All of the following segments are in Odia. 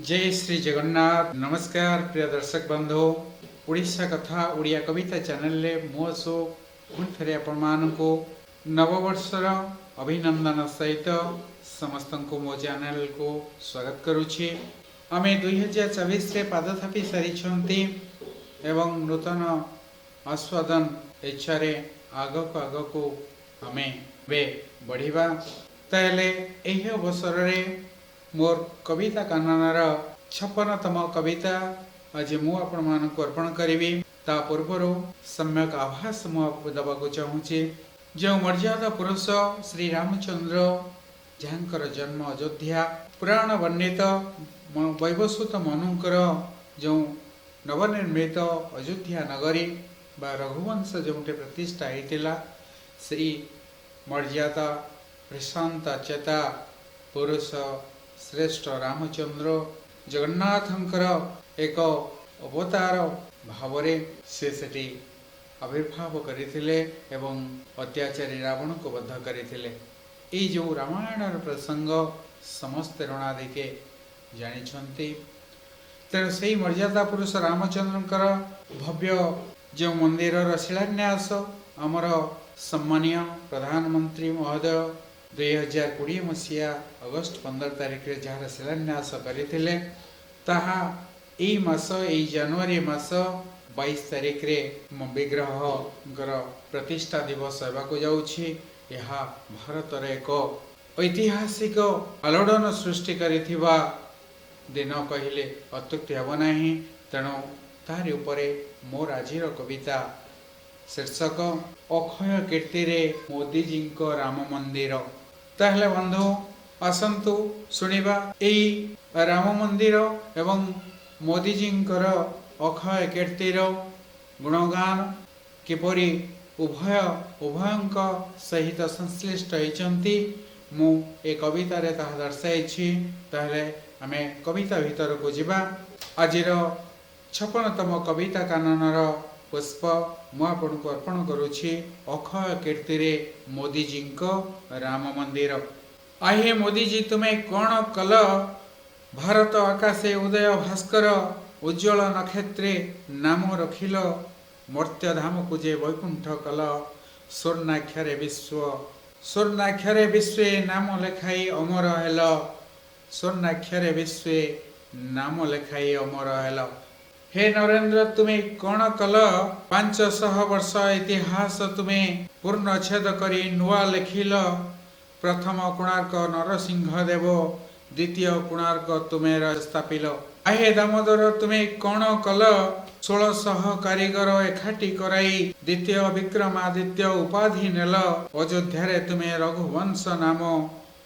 ଜୟ ଶ୍ରୀ ଜଗନ୍ନାଥ। ନମସ୍କାର ପ୍ରିୟ ଦର୍ଶକ ବନ୍ଧୁ, ଓଡ଼ିଶା କଥା ଓଡ଼ିଆ କବିତା ଚ୍ୟାନେଲରେ ମୁଁ ଅଶୋକ ପୁଣି ଥରେ ଆପଣମାନଙ୍କୁ ନବବର୍ଷର ଅଭିନନ୍ଦନ ସହିତ ସମସ୍ତଙ୍କୁ ମୋ ଚ୍ୟାନେଲକୁ ସ୍ୱାଗତ କରୁଛି। ଆମେ 2024ରେ ପାଦ ଥାପି ସାରିଛନ୍ତି ଏବଂ ନୂତନ ଆସ୍ୱାଦନ ଇଚ୍ଛାରେ ଆଗକୁ ଆଗକୁ ଆମେ ଏବେ ବଢ଼ିବା। ତାହେଲେ ଏହି ଅବସରରେ ମୋର କବିତା କାନନର 56ତମ କବିତା ଆଜି ମୁଁ ଆପଣମାନଙ୍କୁ ଅର୍ପଣ କରିବି। ତା ପୂର୍ବରୁ ସମ୍ୟକ ଆଭାସ ମୁଁ ଦେବାକୁ ଚାହୁଁଛି। ଯେଉଁ ମର୍ଯ୍ୟାଦା ପୁରୁଷ ଶ୍ରୀରାମଚନ୍ଦ୍ର, ଯାହାଙ୍କର ଜନ୍ମ ଅଯୋଧ୍ୟା, ପୁରାଣ ବର୍ଣ୍ଣିତ ବୈବସ୍ୱତ ମନୁଙ୍କର ଯେଉଁ ନବନିର୍ମିତ ଅଯୋଧ୍ୟା ନଗରୀ ବା ରଘୁବଂଶ ଯେଉଁଠି ପ୍ରତିଷ୍ଠା ହେଇଥିଲା, ସେଇ ମର୍ଯ୍ୟାଦା ପ୍ରଶାନ୍ତ ଚେତା ପୁରୁଷ ଶ୍ରେଷ୍ଠ ରାମଚନ୍ଦ୍ର ଜଗନ୍ନାଥଙ୍କର ଏକ ଅବତାର ଭାବରେ ସେ ସେଠି ଆବିର୍ଭାବ କରିଥିଲେ ଏବଂ ଅତ୍ୟାଚାରୀ ରାବଣକୁ ବଧ କରିଥିଲେ। ଏଇ ଯେଉଁ ରାମାୟଣର ପ୍ରସଙ୍ଗ ସମସ୍ତେ ରଣାଧିକେ ଜାଣିଛନ୍ତି। ତେଣୁ ସେଇ ମର୍ଯ୍ୟାଦା ପୁରୁଷ ରାମଚନ୍ଦ୍ରଙ୍କର ଭବ୍ୟ ଯେଉଁ ମନ୍ଦିରର ଶିଳାନ୍ୟାସ ଆମର ସମ୍ମାନୀୟ ପ୍ରଧାନମନ୍ତ୍ରୀ ମହୋଦୟ 2020 ମସିହା ଅଗଷ୍ଟ 15 ତାରିଖରେ ଯାହାର ଶିଳାନ୍ୟାସ କରିଥିଲେ, ତାହା ଏଇ ମାସ, ଏଇ ଜାନୁଆରୀ ମାସ 22 ତାରିଖରେ ବିଗ୍ରହଙ୍କର ପ୍ରତିଷ୍ଠା ଦିବସ ହେବାକୁ ଯାଉଛି। ଏହା ଭାରତର ଏକ ଐତିହାସିକ ଆଲୋଡ଼ନ ସୃଷ୍ଟି କରିଥିବା ଦିନ କହିଲେ ଅତ୍ୟୁକ୍ତି ହେବ ନାହିଁ। ତେଣୁ ତାହାରି ଉପରେ ମୋର ଆଜିର କବିତା ଶୀର୍ଷକ "ଅକ୍ଷୟ କୀର୍ତ୍ତିରେ ମୋଦିଜୀଙ୍କ ରାମ ମନ୍ଦିର"। ତାହେଲେ ବନ୍ଧୁ, ଆସନ୍ତୁ ଶୁଣିବା ଏଇ ରାମ ମନ୍ଦିର ଏବଂ ମୋଦିଜୀଙ୍କର ଅକ୍ଷୟ କୀର୍ତ୍ତିର ଗୁଣଗାନ କିପରି ଉଭୟ ଉଭୟଙ୍କ ସହିତ ସଂଶ୍ଳିଷ୍ଟ ହେଇଛନ୍ତି, ମୁଁ ଏ କବିତାରେ ତାହା ଦର୍ଶାଇଛି। ତାହେଲେ ଆମେ କବିତା ଭିତରକୁ ଯିବା। ଆଜିର 56ତମ କବିତା କାନନର ପୁଷ୍ପ ମୁଁ ଆପଣଙ୍କୁ ଅର୍ପଣ କରୁଛି, "ଅକ୍ଷୟ କୀର୍ତ୍ତିରେ ମୋଦିଜୀଙ୍କ ରାମ ମନ୍ଦିର"। ଆହେ ମୋଦିଜୀ, ତୁମେ କ'ଣ କଲ? ଭାରତ ଆକାଶେ ଉଦୟ ଭାସ୍କର ଉଜ୍ଜ୍ୱଳ ନକ୍ଷତ୍ରେ ନାମ ରଖିଲ। ମର୍ତ୍ତ୍ୟଧାମକୁ ଯେ ବୈକୁଣ୍ଠ କଲ, ସ୍ୱର୍ଣ୍ଣାକ୍ଷରେ ବିଶ୍ୱେ ନାମ ଲେଖାଇ ଅମର ହେଲ। ସ୍ୱର୍ଣ୍ଣାକ୍ଷରେ ବିଶ୍ୱେ ନାମ ଲେଖାଇ ଅମର ହେଲ। ହେ ନରେନ୍ଦ୍ର, ତୁମେ କ'ଣ କଲ? 500 ବର୍ଷ ଇତିହାସ ତୁମେ ପୂର୍ଣ୍ଣଚ୍ଛେଦ କରି ନୂଆ ଲେଖିଲ। ପ୍ରଥମ କୋଣାର୍କ ନରସିଂହ ଦେବ, ଦ୍ୱିତୀୟ କୋଣାର୍କ ତୁମେ ସ୍ଥାପିଲ। ଆହେ ଦାମୋଦର, ତୁମେ କ'ଣ କଲ? 1600 କାରିଗର ଏକାଠି କରାଇ ଦ୍ୱିତୀୟ ବିକ୍ରମାଦିତ୍ୟ ଉପାଧି ନେଲ। ଅଯୋଧ୍ୟାରେ ତୁମେ ରଘୁବଂଶ ନାମ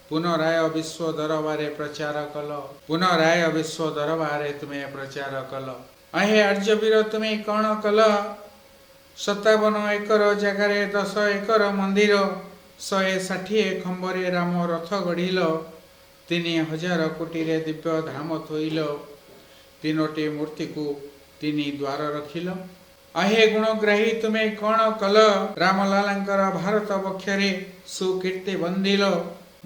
ପୁନରାୟ ବିଶ୍ୱ ଦରବାରେ ପ୍ରଚାର କଲ। ପୁନରାୟ ବିଶ୍ୱ ଦରବାରେ ତୁମେ ପ୍ରଚାର କଲ। ଆହେ ଆର୍ଯ୍ୟବୀର, ତୁମେ କ'ଣ କଲ? 57 ଏକର ଜାଗାରେ 10 ଏକର ମନ୍ଦିର, 160 ଖମ୍ବରେ ରାମ ରଥ ଗଢ଼ିଲ। 3000 କୋଟିରେ ଦିବ୍ୟ ଧାମ ଥୋଇଲ, ତିନୋଟି ମୂର୍ତ୍ତିକୁ ତିନି ଦ୍ୱାର ରଖିଲ। ଆହେ ଗୁଣଗ୍ରାହୀ, ତୁମେ କ'ଣ କଲ? ରାମଲାଲାଙ୍କର ଭାରତ ବକ୍ଷରେ ସୁକୀର୍ତ୍ତି ବନ୍ଦିଲ।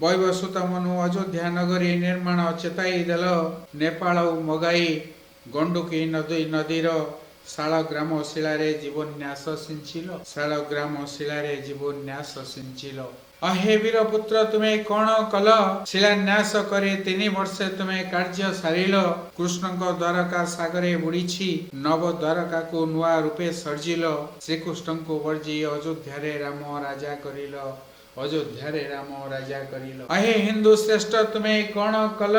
ବୈବସ୍ୱତ ମନୁ ଅଯୋଧ୍ୟା ନଗରୀ ନିର୍ମାଣ ଚେତାଇ ଦେଲ। ନେପାଳ ମଗାଇ ଗଣ୍ଡୁକୀ ନଦୀର ଶାଳଗ୍ରାମ ଶିଳାରେ ଜୀବନ୍ୟାସ ସିଞ୍ଚିଲ। ଶାଳଗ୍ରାମ ଶିଳାରେ ଜୀବନ୍ୟାସ ସିଞ୍ଚିଲ। ଅହେ ବୀରପୁତ୍ର, ତୁମେ କ'ଣ କଲ? ଶିଳାନ୍ୟାସ କରି 3 ବର୍ଷେ ତୁମେ କାର୍ଯ୍ୟ ସାରିଲ। କୃଷ୍ଣଙ୍କ ଦ୍ୱାରକା ସାଗରେ ବୁଡ଼ିଛି, ନବ ଦ୍ୱାରକାକୁ ନୂଆ ରୂପେ ସର୍ଜିଲ। ଶ୍ରୀକୃଷ୍ଣଙ୍କୁ ବର୍ଜି ଅଯୋଧ୍ୟାରେ ରାମ ରାଜା କରିଲ। ଅଯୋଧ୍ୟାରେ ରାମ ରାଜା କରିଲ। ଅହେ ହିନ୍ଦୁ ଶ୍ରେଷ୍ଠ, ତୁମେ କ'ଣ କଲ?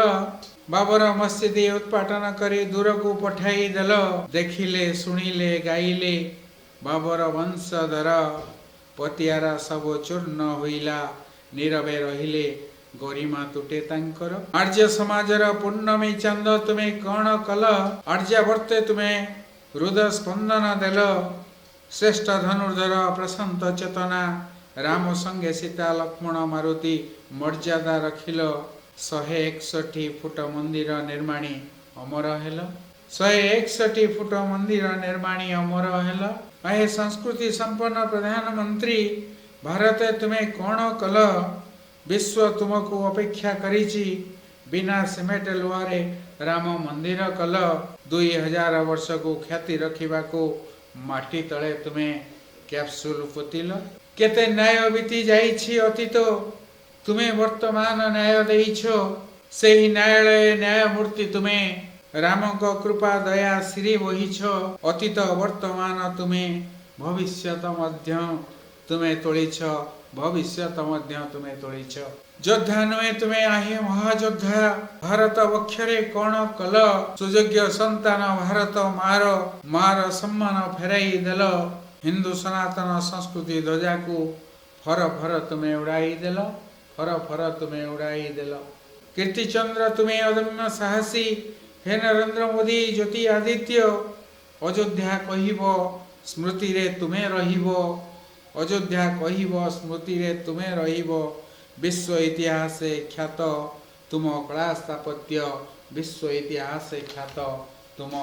ବାବର ମସଜିଦ ଉତ୍ପାଟନ କରି ଦୂରକୁ ପଠାଇ ଦେଲ। ଦେଖିଲେ, ଶୁଣିଲେ, ଗାଇଲେ ବାବର ବଂଶଧର, ପତିଆରା ସବୁ ଚୂର୍ଣ୍ଣ ହୋଇଲା, ନୀରବେ ରହିଲେ, ଗରିମା ତୁଟେ ତାଙ୍କର। ଆର୍ଯ୍ୟ ସମାଜର ପୂର୍ଣ୍ଣମୀ ଚାନ୍ଦ, ତୁମେ କ'ଣ କଲ? ଆର୍ଯ୍ୟାବର୍ତ୍ତେ ତୁମେ ହୃଦୟ ସ୍ପନ୍ଦନ ଦେଲ। ଶ୍ରେଷ୍ଠ ଧନୁର୍ଧର ପ୍ରଶାନ୍ତ ଚେତନା ରାମ ସଙ୍ଗେ ସୀତା, ଲକ୍ଷ୍ମଣ, ମାରୁତି ମର୍ଯ୍ୟାଦା ରଖିଲ। 161 ଫୁଟ ମନ୍ଦିର ନିର୍ମାଣୀ ଅମର ହେଲ। 161 ଫୁଟ ମନ୍ଦିର ନିର୍ମାଣୀ ଅମର ହେଲ। ଆହେ ସଂସ୍କୃତି ସମ୍ପନ୍ନ ପ୍ରଧାନମନ୍ତ୍ରୀ ଭାରତ, ତୁମେ କ'ଣ କଲ? ବିଶ୍ୱ ତୁମକୁ ଅପେକ୍ଷା କରିଛି। ବିନା ସିମେଣ୍ଟ ଲୁହାରେ ରାମ ମନ୍ଦିର କଲ। 2000 ବର୍ଷକୁ ଖ୍ୟାତି ରଖିବାକୁ ମାଟି ତଳେ ତୁମେ କ୍ୟାପସୁଲ ପୋତିଲ। କେତେ ନ୍ୟାୟ ବିତି ଯାଇଛି ଅତୀତ, ତୁମେ ବର୍ତ୍ତମାନ ନ୍ୟାୟ ଦେଇଛ। ସେହି ନ୍ୟାୟାଳୟ ନ୍ୟାୟମୂର୍ତ୍ତି ତୁମେ, ରାମଙ୍କ କୃପା ଦୟା ଶିରୀ ବହିଛ। ଅତୀତ ବର୍ତ୍ତମାନ ତୁମେ, ଭବିଷ୍ୟତ ମଧ୍ୟ ତୁମେ ତୋଳିଛ, ଭବିଷ୍ୟତ ମଧ୍ୟ ତୁମେ ତୋଳିଛ। ଯୋଦ୍ଧା ନୁହେଁ ତୁମେ ଆହେ ମହାଯୋଦ୍ଧା, ଭାରତ ବକ୍ଷରେ କଣ କଲ? ସୁଯୋଗ୍ୟ ସନ୍ତାନ ଭାରତ ମାର, ମାର ସମ୍ମାନ ଫେରାଇ ଦେଲ। ହିନ୍ଦୁ ସନାତନ ସଂସ୍କୃତି ଧ୍ୱଜାକୁ ଫର ଫର ତୁମେ ଉଡ଼ାଇ ଦେଲ, ଫର ଫର ତୁମେ ଉଡ଼ାଇ ଦେଲ। କୀର୍ତ୍ତିଚନ୍ଦ୍ର ତୁମେ ଅଦମ୍ୟ ସାହସୀ, ହେ ନରେନ୍ଦ୍ର ମୋଦି ଜ୍ୟୋତି ଆଦିତ୍ୟ। ଅଯୋଧ୍ୟା କହିବ ସ୍ମୃତିରେ ତୁମେ ରହିବ, ଅଯୋଧ୍ୟା କହିବ ସ୍ମୃତିରେ ତୁମେ ରହିବ। ବିଶ୍ୱ ଇତିହାସେ ଖ୍ୟାତ ତୁମ କଳା ସ୍ଥାପତ୍ୟ, ବିଶ୍ୱ ଇତିହାସେ ଖ୍ୟାତ ତୁମ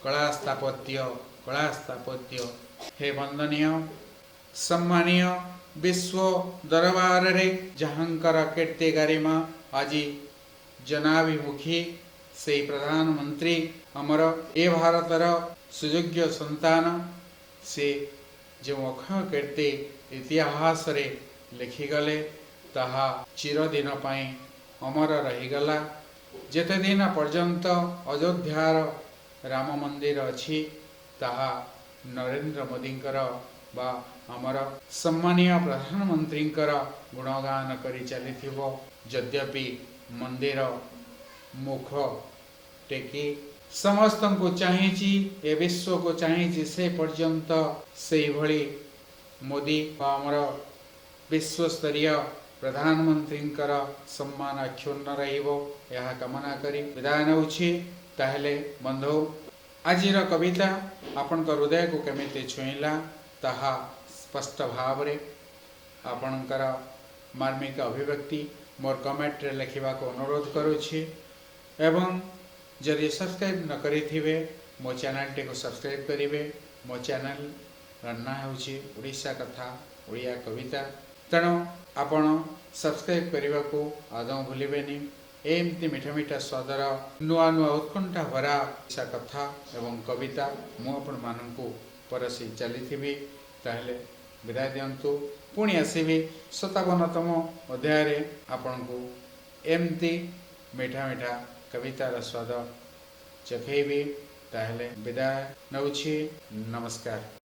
କଳା ସ୍ଥାପତ୍ୟ, କଳା ସ୍ଥାପତ୍ୟ। ହେ ବନ୍ଦନୀୟ ସମ୍ମାନୀୟ, ବିଶ୍ୱ ଦରବାରରେ ଯାହାଙ୍କର କୀର୍ତ୍ତି ଗାରିମା ଆଜି ଜନାଭିମୁଖୀ, ସେଇ ପ୍ରଧାନମନ୍ତ୍ରୀ ଆମର ଏ ଭାରତର ସୁଯୋଗ୍ୟ ସନ୍ତାନ, ସେ ଯେଉଁ ଅକ୍ଷୟ କୀର୍ତ୍ତି ଇତିହାସରେ ଲେଖିଗଲେ ତାହା ଚିରଦିନ ପାଇଁ ଅମର ରହିଗଲା। ଯେତେଦିନ ପର୍ଯ୍ୟନ୍ତ ଅଯୋଧ୍ୟାର ରାମ ମନ୍ଦିର ଅଛି, ତାହା ନରେନ୍ଦ୍ର ମୋଦିଙ୍କର ବା ଆମର ସମ୍ମାନୀୟ ପ୍ରଧାନମନ୍ତ୍ରୀଙ୍କର ଗୁଣଗାନ କରି ଚାଲିଥିବ। ଯଦ୍ୟପି ମନ୍ଦିର ମୁଖ ଟେକି ସମସ୍ତଙ୍କୁ ଚାହିଁଛି, ଏ ବିଶ୍ୱକୁ ଚାହିଁଛି, ସେ ପର୍ଯ୍ୟନ୍ତ ସେଇଭଳି ମୋଦି ବା ଆମର ବିଶ୍ୱସ୍ତରୀୟ ପ୍ରଧାନମନ୍ତ୍ରୀଙ୍କର ସମ୍ମାନ ଅକ୍ଷୁଣ୍ଣ ରହିବ, ଏହା କାମନା କରି ବିଦାୟ ନେଉଛି। ତାହେଲେ ବନ୍ଧୁ, ଆଜିର କବିତା ଆପଣଙ୍କ ହୃଦୟକୁ କେମିତି ଛୁଇଁଲା ତାହା ସ୍ପଷ୍ଟ ଭାବରେ ଆପଣଙ୍କର ମାର୍ମିକ ଅଭିବ୍ୟକ୍ତି ମୋର କମେଣ୍ଟରେ ଲେଖିବାକୁ ଅନୁରୋଧ କରୁଛି। ଏବଂ ଯଦି ସବସ୍କ୍ରାଇବ୍ ନ କରିଥିବେ, ମୋ ଚ୍ୟାନେଲଟିକୁ ସବସ୍କ୍ରାଇବ୍ କରିବେ। ମୋ ଚ୍ୟାନେଲର ନାଁ ହେଉଛି ଓଡ଼ିଶା କଥା ଓଡ଼ିଆ କବିତା। ତେଣୁ ଆପଣ ସବସ୍କ୍ରାଇବ୍ କରିବାକୁ ଆଦୌ ଭୁଲିବେନି। ଏମିତି ମିଠା ମିଠା ସ୍ୱାଦର ନୂଆ ନୂଆ ଉତ୍କଣ୍ଠା ଭରା ଓଡ଼ିଶା କଥା ଏବଂ କବିତା ମୁଁ ଆପଣମାନଙ୍କୁ ପରସି ଚାଲିଥିବି। ତାହେଲେ ବିଦାୟ ଦିଅନ୍ତୁ, ପୁଣି ଆସିବି 57ତମ ଅଧ୍ୟାୟରେ ଆପଣଙ୍କୁ ଏମିତି ମିଠା ମିଠା କବିତାର ସ୍ୱାଦ ଚଖେଇବି। ତାହେଲେ ବିଦାୟ ନେଉଛି, ନମସ୍କାର।